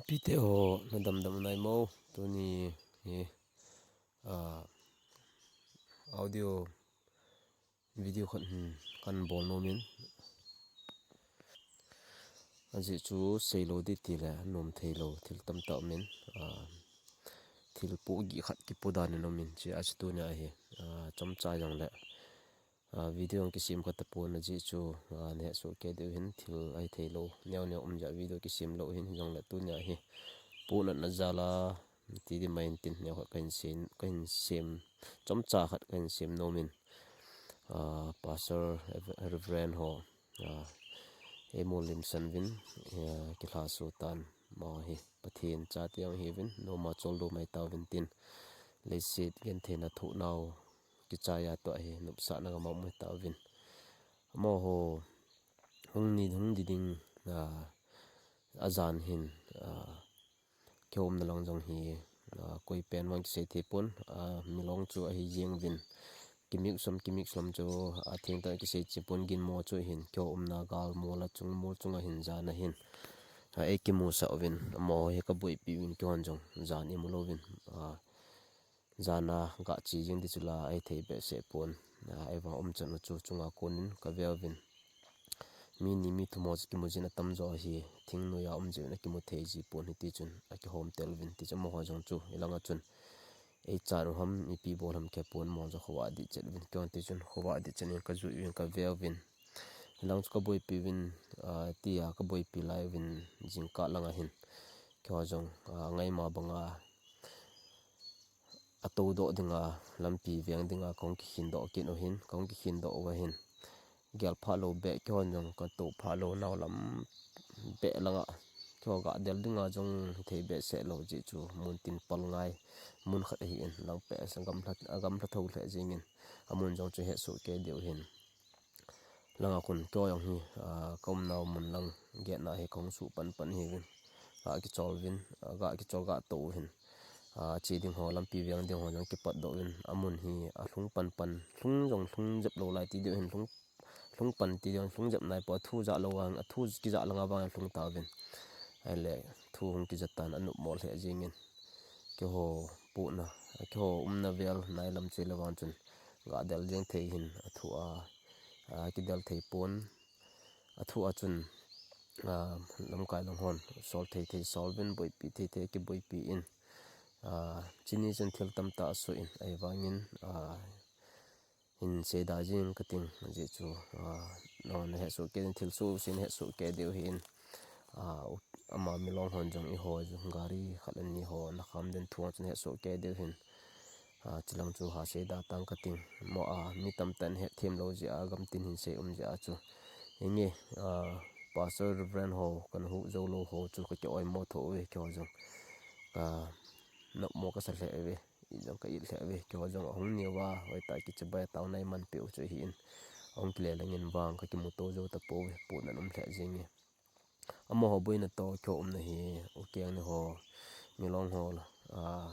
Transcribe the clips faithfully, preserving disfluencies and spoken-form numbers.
Pite ho, nadamdam nai mo, tuni hi, ah, audio video khat hin kan bol nom in. Ajeh chu seilou di tile, nom theilou, thil tamtah um in, ah, thil pohgih khat kipoh dan in um in, hiche a chu tunia hi, ah, chomcha jongle, ah, video kisem kha tapon ajeh chu, ah, nahet soh kei diu hin thil ahi theilou, neo neo um jeh a video kisem lou hin, hijongle tunia hi, pohnatna jal a, ti di mai in tin, neo khat kahin sem, kahin sem, chomcha khat kahin sem nom in, ah, Pastor, Rev-, Reverend ho, ah, eimu limsan uvin, ah, kilhaso tan, amaho hi Pathen chate jong ahiuvin, noma chol lou mai tauvin tin, leiset gentheina thoh nau kichai a toh hi nopsahna gam a um tauvin. Amaho hung ni, hung di ding, ah, ajan hin, ah, keiho umna lang jong hi, ah, koi pen vang kisei thei pon, ah, milong chu ahi jeng uvin. Kimix lom, kimix lom chu, ah, thengtah kisei cheh pon, ginmo chu ahin, keiho umna galmol a chung, mol chunga hin jan a hin, ah, eikimusah uvin, amaho hi kaboipi uvin, keihon jong jan imu louvin, ah, jan a ga che jeng di chu la ahi thei behseh pon, ah, ahivang umchan u chu chunga konin kave uvin. Mi ni mi thum ho chu kimu jin atamjo hi, thingnoi a um jeh uvin akimu thei ji pon, hiti chun akihom tel uvin, ti chu amaho jong chu, hilang a chun, eichan u ham, ipi bol ham khe pon, amaho jong khovah dih chet uvin, keihon ti chun khovah dih chet in kajui uvin kave uvin. Hilang chu kaboipi uvin, ah, tia kaboipi lai uvin, jingkah lang a hin, keiho jong, ah, ngaima banga, atoudoh dinga, lampi veng dinga kahung kikhindoh kit u hin, kahung kikhindoh uva hin, gel phat lou beh, keihon jong katou phat lou nau lam beh langa, keiho ga del dinga jong hithei behseh lou jeh chu, mun tin pal ngai, mun khat ahin, lang peh sa gamlha, agamlha thou lheh jengin, amun jong chu hetsoh kei diu hin. Langa khun keiho jong hi, ah, kaumnau mun lang gate na hi kahung suh panpan hiuvin. Ga kichol uvin, ah, ga kichol ga tou uvin. Ah, che ding ho, lampi veng ding ho jong kipatdoh uvin. Amun hi alhung panpan, lhung jong lhung jep lou lai ti diu hin, lhung, lhung pan ti diu hin, lhung jep nai poi, athu jah lou vang, athu kijah langa vang alhung tauvin. Ahile, thu hung kija tan, anopmo lheh jengin. Keiho pohna, keiho umna vel nai lam che le vang chun, ga del jeng thei hin, athu a, a, kidel thei pon, athu a chun, a, lamkai lang hon, sol thei thei sol uvin, boipi thei thei kiboipi in, a, chuni chun thil tamtah asoh in, ahivangin, a, hin seida jing kating, ajeh chu, a, nangho nahetsoh kei, thilsoh se nahetsoh kei diu hin, a, ama milong hon jong eiho jong gari khat le ni ho nakham den thu chun hetsoh kei diu hin, a, chulang chu ha seida tang kating, mo a, mi tamtah in hetthem lou jeh a, gamtin hin sei um jeh a chu. Hinge, a, Pastor Reverend ho, kana huh jou lou ho chu kaki oimo tho uve, keiho jong kanopmo kasa lheh uve, ijong ka it lheh uve, keiho jong ahung neo uva, hoitah kichibai a taona imanpeh u chu ahin, ahung kile lengin vang kakimuto jou tapouve, pohnat um lheh jenge. Amaho boina toh keiho umna hi, ukeng ni ho, milong ho, a,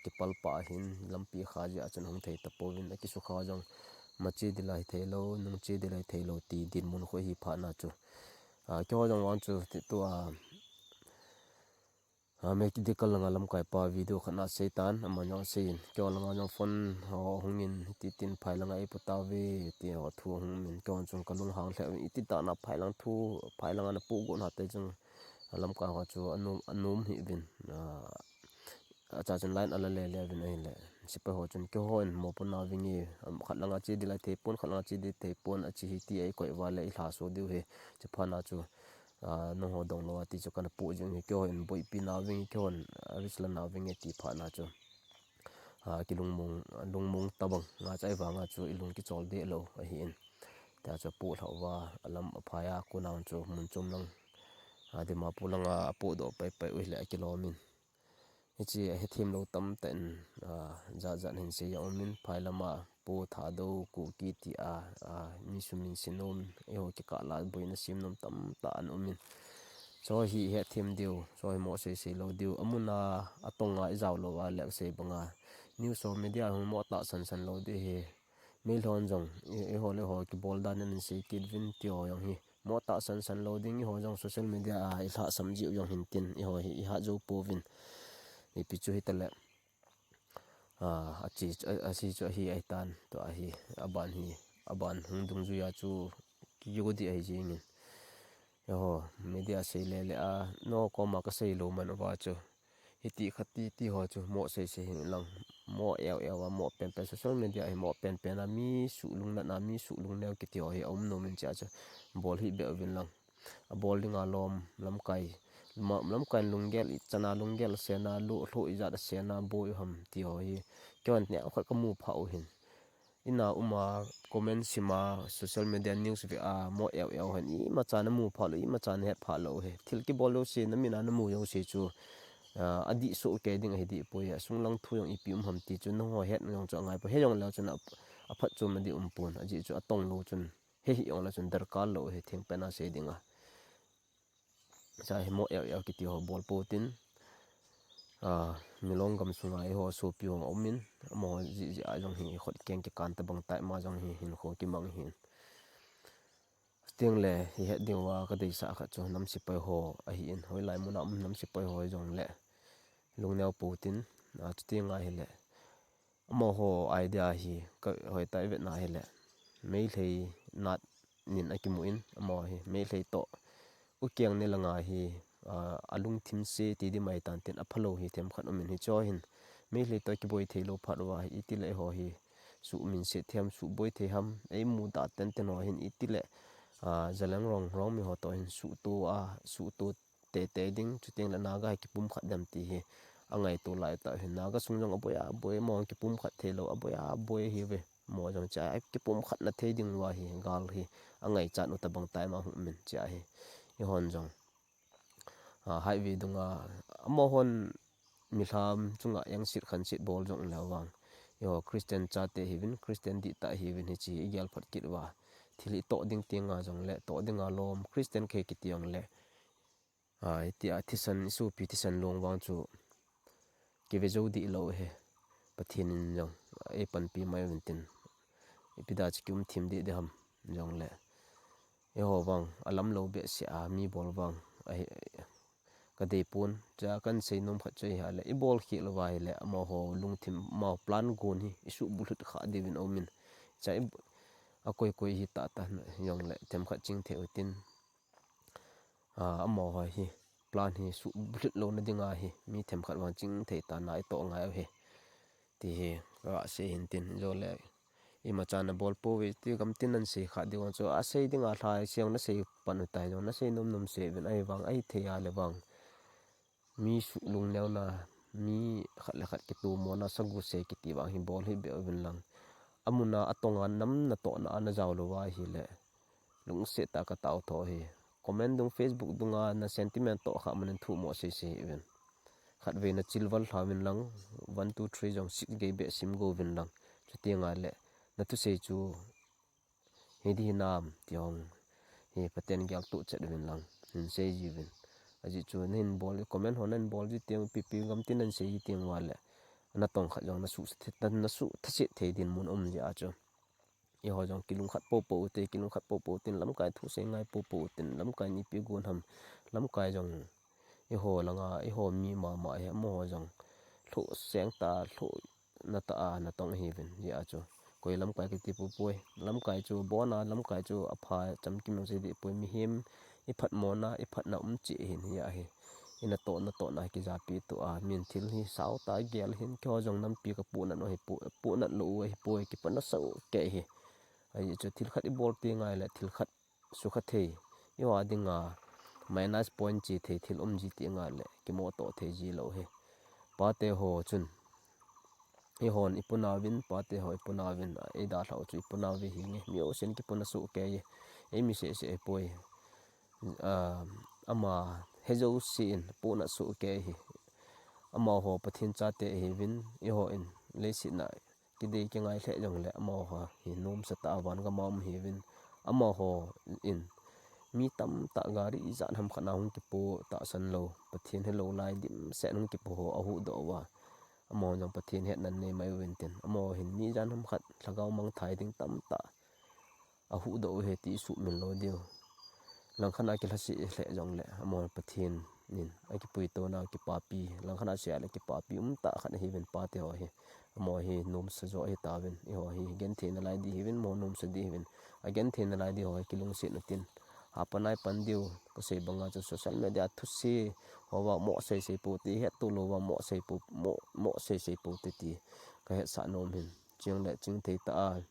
kipalpah ahin, lampi kha jeh a chun ahung thei tapouvin, akisukha jong, ma che ding la hithei lou, nung che ding la hithei lou ti dinmun khu ahi phatna chu, a, keiho jong vang chu, ti tua, a, medical langa lamkaipa video khat na seitan, aman jong aseiyin, keiho langa jong phone ho ahungin, hiti tin phai langa eipu tauve, ti ho thu ahung umin, keihon chun kalunghang lheh uvin, iti tah na phai lang thu, phai langa napoh got nate chun, alamkai ho chu anom, anom hih uvin, a, acha chun line ala lele uvin ahile, sepai ho chun keihon mopo nauvinge, khat langa che ding la hithei pon, khat langa che ding thei pon, ache hi ti eikoi uva le ilhaso diu ahi, chuphatna chu, a, nangho donglou a ti chu kana poh jing hi, keihon boipi nauvinge, keihon, a, risk la nauvinge ti phatna chu, a, kilungmong, lungmong tabang nga chai vanga chu ilung kichol deh lou ahin, tia chu apoh lhah uva, alam aphai a, kona chu mun chom lang, a, Dimapur langa apohdoh paipai u hile akilomin. Hiche ahethem lou tamtah in, a, jatjat hin sei jong umin, phai lama Pu Thadou Kuki tia, a, mi sumin sei nom, eiho kikah la boina sem nom tamtah ana umin. Chu hi hethem diu, chu hi mo seisei lou diu, amun a, atonga ijao lou a le kasei banga, news ho media hung mo tahsan san lou ding ahi. Meilhon jong, eiho le eiho kibol dan in sei kit uvin ti ho jong hi mo tahsan san lou ding, eiho jong social media a ilhahsam jiu jong hin tin, eiho hi ihat jou pouvin. Ipi chu hitale. A, achi, a, achi chu ahi ahitan, tua hi, aban hi, aban hung dungjuia chu kigo ding ahi jingin. Eiho, media sei lele a, no koma kasei lou man uva chu. Hiti khat ti, ti ho chu mo sei sei hin lang, mo eu eu a, mo penpen social media hi mo penpen a, mi suh lungnat na, mi suh lungneo kiti ho hi aum nom in chia chu, bol hih beh uvin lang. Abol dinga lom, lamkai, ma-, lamkai lunggel, ichana lunggel asena, lu, lhu ijat asena, boi u ham ti ho hi. Keiman neo khat kamu pha u hin. Ina uma, comment sima, social media news ve a, mo eu eu hen, imacha namu pha lou, imacha nahet pha lou hi. Thil kibol jouse, namin a namu jouse chu, a, adih soh kei ding ahi dih poi, asung lang thu jong ipi um ham ti chu, nangho het jong chu angai poi, he jong leu chun a, aphatchomna ding um pon, ajeh chu atong lou chun, he hih jong leu chun darkar lou hi, thengpen a sei dinga. Cha hi mo eu eu kiti ho bol pou tin, a, Milong gam sunga eiho sopi ho aumin, amaho jeh jeh a jong hi khut keng kikan tabang tai ma jong hi hinkho kimang hin. Chuteng le, ihet diu a kadeisah khat chu nam sepai ho ahin, hoilai muna um nam sepai ho jongle lungneo pou tin, a, chuteng ahile, amaho idea hi, ka, hoitah ivetna hile, Meitei nat nin akimu in, amaho hi, Meitei toh, ukeng ne langa hi, a, alungthim se ti di mai tan tin, aphalou hi themkhat umin hicho hin, Meitei toh kiboi theilou phat uva hi, itile eiho hi, suh min se thei ham, suh boi thei ham, eimu da tenten ho hin, itile, a, Zeliangrong, Rongmei ho toh hin, suhto a, suhto teitei ding, chuteng le Naga hi kipumkhat dem ti hi angaito lai tah hin, Naga sung jong aboi a boi, mo kipumkhat theilou, aboi a boi ahiuve, mo jong cha, kipumkhat na thei ding uva hi, gal hi angaichat u tabang tai ma hung min chia hi, eihon jong. A, highway dunga, amahon milham chunga engset khanset bol jong leu vang. Eiho Christian chate hiuvin, Christian dihtah hiuvin hiche igel phot kit uva. Thil itoh ding tenga jongle, toh dinga lom, Christian kahi kiti jongle. A, hitia thisan, isopi thisan long vang chu kive jou dih lou hi. Pathen in jong eipanpi mai uvin tin. Ipi da chu kium thim dih ding ham jongle. Eiho vang, alam lou behseh a mi bol vang ahi, kadei pon, cha kahin sei nom khat chu ahile, ibol khel uva ahile, amaho lungthim, amaho plan gon hi, isuhbulhit kha diuvin aumin. Cha i, akoi koi hi tahtah jongle, themkhat ching thei utin. A, amaho hi, plan hi suhbulhit louna dinga hi, mi themkhat vang ching thei tana itoh ngai u hi. Ti hi, kasei hin tin, jongle, imacha nabol pouve, ti gamtin nahin sei kha diu chu, asei dinga lhai, sei jong nasei pan u tai jong, nasei nom nom sei uvin, ahivang, ahithei a le vang. Mi suh lungneona, mi khat le khat kitomona, sagu sei kiti vang hi bol hih beh uvin lang. Amun a atonga nam natohna a najao louva ahile, lungset tah a katao tho hi. Comment dung, Facebook dunga na sentiment toh kha manin thu mo sei sei hih uvin. Khatvei nachilval lha uvin lang, one, two, three jong six gei beh sim go uvin lang. Chuteng le, nathusei chu, hiti hinam, ti jong, hi Pathen geltoh chet uvin lang, hin sei jiuvin. Ajeh chu nahin bol, comment ho nahin bol ji teng, ipi ipi gamtin nahin sei ji teng uva le, natong khat jong nasuh, nasuh thaset thei dinmun um jeh a chu. Eiho jong kilungkhat poupou ute, kilungkhat poupou utin, lamkai thu sei ngai poupou utin, lamkai in ipi gon ham, lamkai jong eiho langa, eiho mi mama hi, amaho jong lhoh seng tah, lhohna tah a natong ahiuvin, hijeh a chu. Koi lamkai kiti poupoi, lamkai chu abona, lamkai chu apha chamkim jong sei deh poi, mihem iphatmona, iphatna um cheh ahin, hijeh a hi. Inatoh, natohna kijapi toh a, min thil hi sao tah a gel hin, keiho jong nampi kapohnat u ahi po, pohnat lou u ahipoi, kipana sao kei hi. Ajeh chu thil khat ibol teng le, thil khat sukha thei, eiho a dinga minus point che thei thil um ji teng le, kimohtoh thei ji lou hi. Pate ho chun, eihon ipunauvin, pate ho ipunauvin, eidalhah u chu ipunauve hinge, mi jousen kipuna soh kei, eimi seh seh ahipoi. A, ama he jousen pohnat soh kei hi. Amaho Pathen chate ahiuvin, eihon leiset a kidei kingai lheh jongle amaho hi nomsa tah a van gam a um ahiuvin, amahon mi tamtah gari ijat ham khat na hung kipo tahsan lou, Pathen helou lai dimset hung kipo ho ahuhdoh uva, amaho jong Pathen hetna anei mai uvin tin, amaho hin mi ijat ham khat lhagao mangthai ding tamtah ahuhdoh u ahi ti isuhmil lou diu. Langkhat a kilhase lheh jongle, amaho Pathen in akipuitona kipapi, langkhat a seile kipapi umtah khat ahiuvin pate ho hi. Amaho hi nomsa jo ahitauvin, eiho hi genthei nalai ding ahiuvin, amaho nomsa ding ahiuvin. Agenthei nalai ding ho hi kilungset utin. Hapan a ipan diu, kasei banga chu social media thuse, houva mo seisei pou te, hetto louva mo seisei pou, mo, mo seisei pou te ti, kahetsah nom hin. Chule chingthei tah a,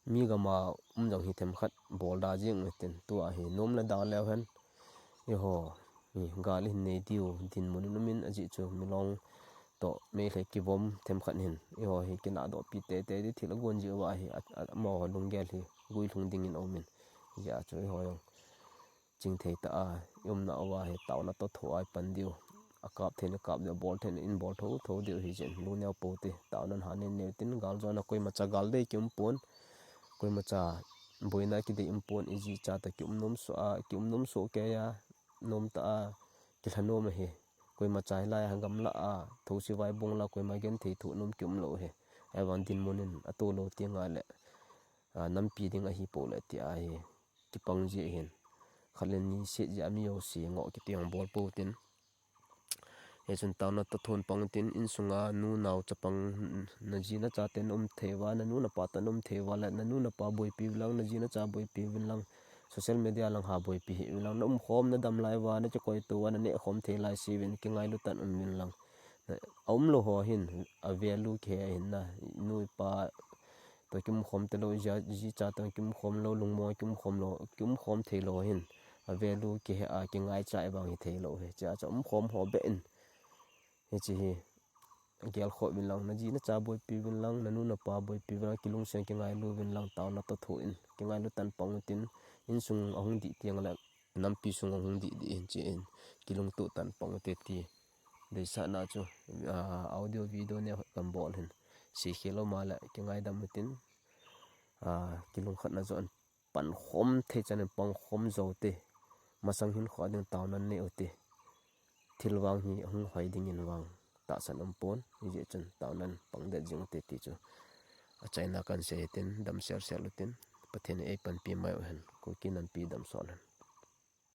mi gam a um jong hi themkhat bol da jeng utin, tua hi nom le da leu hen. Eiho hi gal ihin nei diu dinmun in umin, ajeh chu milong toh Meitei kivom themkhat hin eiho hi kinahdohpi teitei ding, thil agon jeh uva hi, a, a, amaho lunggel hi guilhung dingin aumin. Hijeh a chu eiho jong chingthei tah a, iumna uva hi taona toh thou a ipan diu. Akap theina kap diu, abol theina in bol thou thou diu hijeh in lungneo pou te, taonan hanen neo tin, galjona koimacha gal dei kium pon, koimacha boina kidei um pon, iji icha toh kium nomsoh a, kium nomsoh kei a, nomtah a kilha nom ahi. Koimacha hilai a gamlah a thouse vaibong la koima genthei thoh nom kium lou ahi. Ahivang dinmun in atoh lou tengle, a, nampi ding ahipou le tia hi kipang ji ahin. Khat le ni set jeh a mi jouse ngoh kiti jong bol pou tin. Hichun taona toh thon pang utin, insunga nu nao chapang, naji nacha ten um thei uva, nanu napa toh um thei uva le, nanu napa boipi uvin lang, naji nacha boipi uvin lang. Social media lang ha boipi hih uvin lang, naumkhom nadam lai uva, nakikoito uva, nanehkhom thei lai seuvin, kingailu tah in um uvin lang. Na, aumlou ho hin, a value kihe ahin na, nu ipa toh kiumkhom talou, ji, ji cha toh kiumkhom lou, lungmong kiumkhom lou, kiumkhom theilou hin, a value kihe a, kingaicha vang hithei lou ahi. Chea chu umkhom ho beh in, hiche hi gelkhoh uvin lang, naji nacha boipi uvin lang, nanu napa boipi uvin lang, kilungset kingailu uvin lang, taona toh thon, kingailu tah in pang utin, insung ahung dih tengle, nampi sung ahung dih dih in, chea kilungtoh tah in pang ute ti deisahna chu, a, audio video neo khat kabol hin. Sekhel um a le kingaidam utin, a, kilungkhatna joh in pankhom thei chan in pankhom joute. Masang hinkho ding taona nei ute. Thil vang hi ahung hoi dingin vang tahsan um pon, hijeh chun taonan pang det jing ute ti chu achaina kahin sei hitin, damsel sel utin, Pathen in eipanpi mai uhen, Kuki nampi damsot hen.